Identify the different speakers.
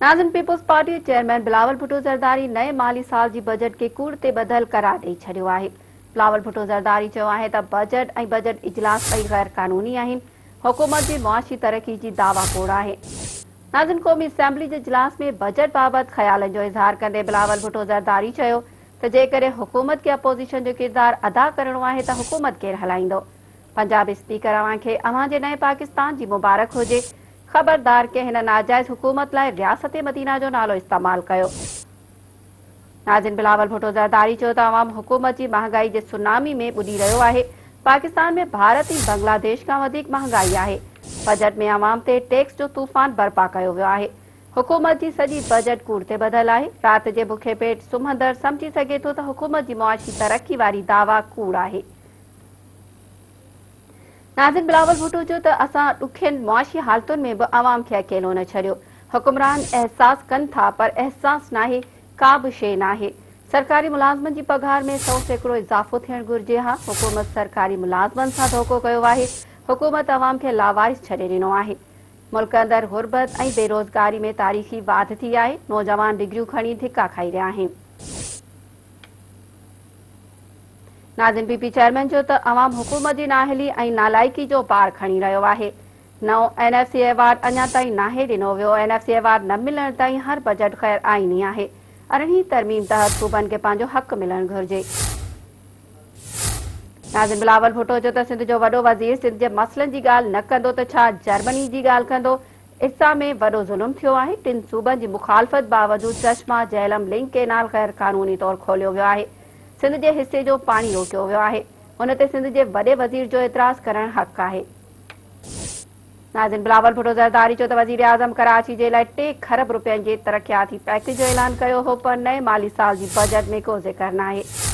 Speaker 1: ناظرين peoples party جي chairman Bilawal Bhutto Zardari نئين مالي سال جي بجيٽ کي ڪوڙ تي ٻڌل قرار ڏئي ڇڏيو آهي. بلاول ڀٽو زرداري چيو آهي ته بجيٽ ۽ بجيٽ اجلاس ٻئي غير قانوني آهن، حڪومت جي معاشي ترقي جي دعويٰ ڪوڙ آهي. ناظرين قومي اسيمبلي جي اجلاس ۾ بجيٽ بابت خيالن جو اظهار ڪندي بلاول ڀٽو زرداري چيو ته جيڪڏهن حڪومت کي اپوزيشن جو ڪردار ادا ڪرڻو آهي ته حڪومت ڪير هلائيندو؟ پنجاب اسپيڪر اوهان کي اوهان جي نئين پاڪستان جي مبارڪ هجي. خبردار ڪنهن هن ناجائز حڪومت لاء رياست مدينه جو نالو استعمال ڪيو. ناظم بلاول ڀٽو زرداري چيو ته عوام حڪومت جي مهانگائي جي سونامي ۾ ٻڏي رهيو آهي، پاڪستان ۾ ڀارت ۽ بنگلاديش کان وڌيڪ مهانگائي آهي، بجيٽ ۾ عوام تي ٽيڪس جو طوفان برپا ڪيو ويو آهي، حڪومت جي سڄي بجيٽ ڪوڙ تي ٻڌل آهي، رات جي بکي پيٽ سمهندڙ سمجهي سگهي ٿو ته حڪومت جي معاشي ترقي واري دعويٰ ڪوڙ آهي. ناظم بلاول ڀٽو چيو ته اسان ڏکين معاشي حالتن ۾ به عوام کي اڪيلو نه ڇڏيو، حڪمران احساس ڪن ٿا پر احساس ناهي ڪا به شيء ناهي، سرڪاري ملازمن جي پگهار ۾ 100% اضافو ٿيڻ گهرجي ها، حڪومت سرڪاري ملازمن سان ڌوڪو ڪيو آهي، حڪومت عوام کي لاوارث ڇڏي ڏنو آهي، ملڪ اندر غربت ۽ بيروزگاري ۾ تاريخي واڌ ٿي آهي، نوجوان ڊگريون کڻي ڌڪا کائي رهيا آهن. ناظم پي پي چيئرمين چيو ته عوام حڪومت جي نااهلي ۽ نالائقي جو بار کڻي رهيو آهي، نئون اين ايف سي ايوارڊ اڃا تائين ناهي ڏنو ويو، اين ايف سي ايوارڊ نه ملڻ تائين هر بجيٽ غير آئيني آهي، ارڙهين ترميم تحت صوبن کي پنهنجو حق ملڻ گهرجي. ناظم بلاول ڀٽو چيو ته سنڌ جو وڏو وزير سنڌ جي مسئلن جي ڳالهه نه ڪندو ته ڇا جرمني جي ڳالهه ڪندو، ارسا ۾ وڏو ظلم ٿيو آهي، ٽن صوبن جي مخالفت باوجود چشما جهلم لنڪ ڪينال غير قانوني طور کوليو ويو آهي، سنڌ جي حصي جو پاڻي روڪيو ويو آهي، ان تي سنڌ جي وڏي وزير جو اعتراض ڪرڻ حق آهي. ناظم بلاول ڀٽو زرداري چيو ته وزيراعظم ڪراچي جي لاء ٽي کرب رپين جي ترقياتي پيڪيج جو اعلان ڪيو هو پر نئين مالي سال جي بجيٽ ۾ ڪو ذڪر ناهي.